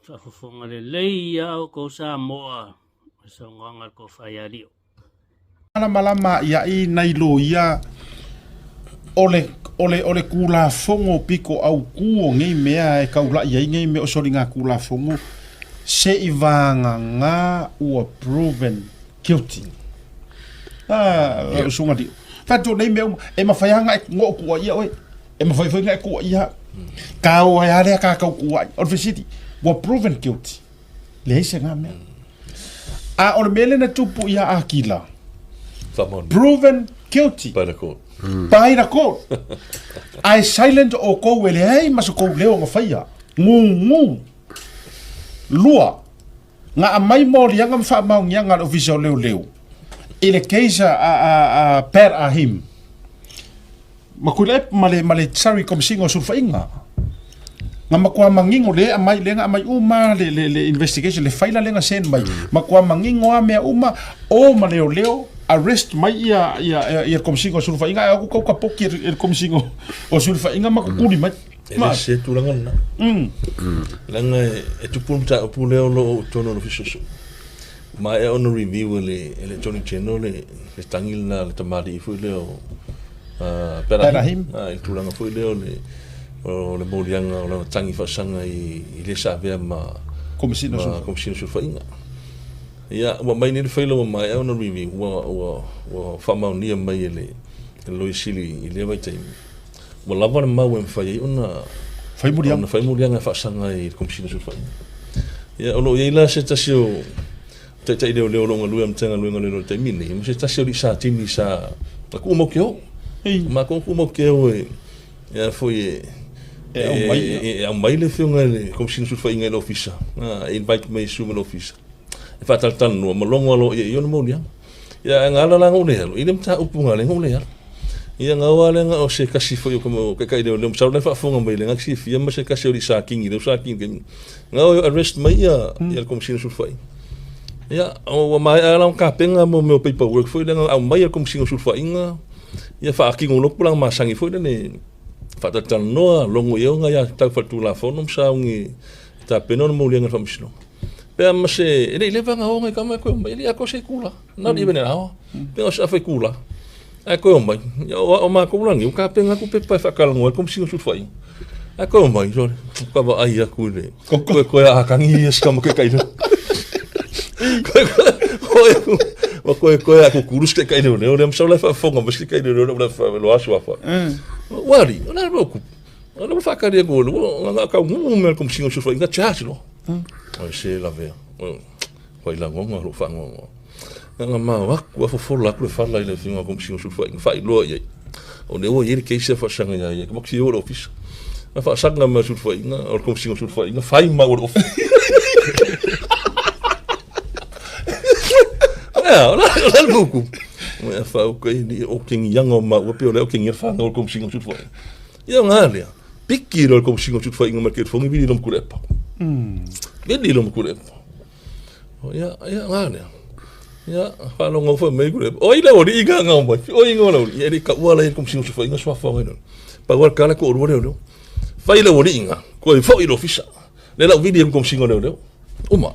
Faafofoga lelei ia outou Samoa i saunoaga a le Tofa ia Lio. Malamalama aʻiaʻi nai loia o le o le o le Tulafono pito autū o nei mea e taulaʻi ai nei mea o soligatulafono seivagana ua proven guilty. A, lau usuga Lio. Fai atu o nei mea uma, e mafai lava ona e oo tuuaia oe, e mafai foi ona e tuuaia au. Taoa ai lava lea ta tau tuuai. O le fesili, ua proven guilty? Leai se na mea. A o le mea lea na tupu ia Akila, proven guilty. By the court. By the court. Ae silent outou e leai ma so tou leo na faia. Gugu. Lua, na aumai moliaga ma faamaoniaga a le Ofisa o Leoleo i le case a, a, a, a Per Ahim. Ma Tuilaepa ma le, ma le Surrey Komesina o Sulufaiga. Na matua manino le aumai, le na aumai uma le, le, le investigation, le faila le na send mai. Matua manino a mea uma, o ma leoleo, arrest mai ia, ia, ia, ia Komesina o Sulufaiga, ae aku kau kapoki e le Komesina o Sulufaiga ma kukuli mai. E le se tulaga lena. Leaga e tupu le mataupu lea o lo o i totonu o le Ofisa Suesue. Maea ona review e le, e le Attorney General le, le tagi lena a le tamalii foi lea o Perahim, i le tulaga foi lea o le, o le moliaga o lana tagi faasaga i, i le sa avea ma Komesina ma Komesina Sulufaiga. Ia, ua mai nei le faila ua maea ona review, ua, ua, ua faamaonia mai e le, e le Loia Sili i lea vaitaimi. Ua lava le mau e mafai ai ona fai muliaga, ona fai muliaga e faasaga i le Komesina Sulufaiga. Ia, o lo o i ai la se tasi o taitai leoleo o lo o galue i le Matagaluega o Leoleo i le taimi lenei, ma se tasi o alii Satini sa tumau ke o. Matou tumau ke o e a foi e e aumai e aumai le afioga i le Komesina Sulufaiga i le ofisa, e invite mai e sui ma le ofisa e faatalatalanoa ma logo aloaia i ona moliaga. Ia, ae na ala la na ou le alu, i le mataupu na ala ai ona ou le alu. Ia, na o lava lea na o se tasi foi o taitai leoleo, masalo o la e faafofoga mai lea na silafia ma se tasi o alii Satini lea ua Satini i le taimi nei. Na o e arrest mai ia le Komesina o Sulufaiga. Ia, ua maea la ona tapena mo mea o paperwork foi lea na aumai e le Komesina o Sulufaiga, ia faatino loa tulaga masani foi lele, faatalatalanoa, logo i ai ona aiatatau faaletulafono ma sauni e tapena ona moliaga i le Faamasinoga. Pe a ma se, e le i leva ona o nai tama e toe omai, e le i atoa se itula, not even an hour, pe o se afa itula, ae toe omai. Ia, o, o matou la nei, ua tapena atu pepa e faatalanoa ai le Komesina o Sulufaiga. Ae toe omai, sole, ka vaai atu i le, koe koe a kangi ia si tama kekai leo. Koe koe, oi aku, ma koe koe a kukuru si kekai leo leo, lea masalo la e faafofoga mai si kekai leo leo, la fa lo asu afa. Wari, o la ro ku. O la whakari aku, o nga kau ngungu me Komesina o Sulufaiga, charge lo. Oi se lavea. Whai lagonga lo whangongo. Nga mau aku a fofola aku le whala i le whinga Komesina o Sulufaiga, whailoa i ai. O le ua i le keisi a whaasanga ia ia, ka makusi o le ofisa. Na whaasanga mai Sulufaiga, o le Komesina o Sulufaiga, whai mau o le ofisa. Ea, o la, o la le buku. Mea whau kai ni o kengi ianga o mau, pe o le o kengi a whanga o le Komesina o Sulufaiga. Ia ngā lea. Piki loa le Komesina o Sulufaiga mai le telefoni, vili loa ma Tuilaepa. Vili loa ma Tuilaepa. Ia, ia ngā lea. Ia, faalogo foi mai Tuilaepa. O ai le aualii nga ngau mai? O ai ngau le aualii? Ia e le i taua la i le Komesina o Sulufaiga suafa o ngai lea. Pau lava le tala, toalua leoleo. Fai le aualii nga, toe foi i le ofisa. Lea la ua vili ai le Komesina o Leoleo. Uma.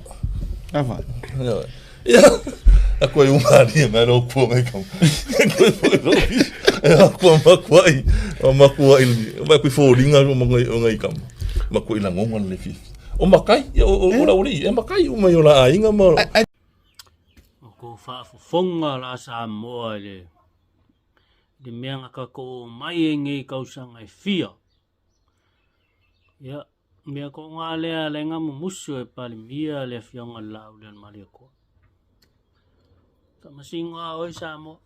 Ava. Ia, a koe uma ali e mai lo kua mai kau. Koe foi lo ofisa. E a kua makuai, o makuai, o mai kui fōringa o mangai o ngai kama. Makuai langonga le fifi. O makai, ia o o la uri, e makai uma i o la aiga ma. O kou faafofoga la Samoa i le le mea na tatou omai ai nei tausaga e fia. Ia, mea ko ngā lea le ngā mumusu e Palemia le afioga i le Laau Leon Malietoa. Faamasino a oe Samoa.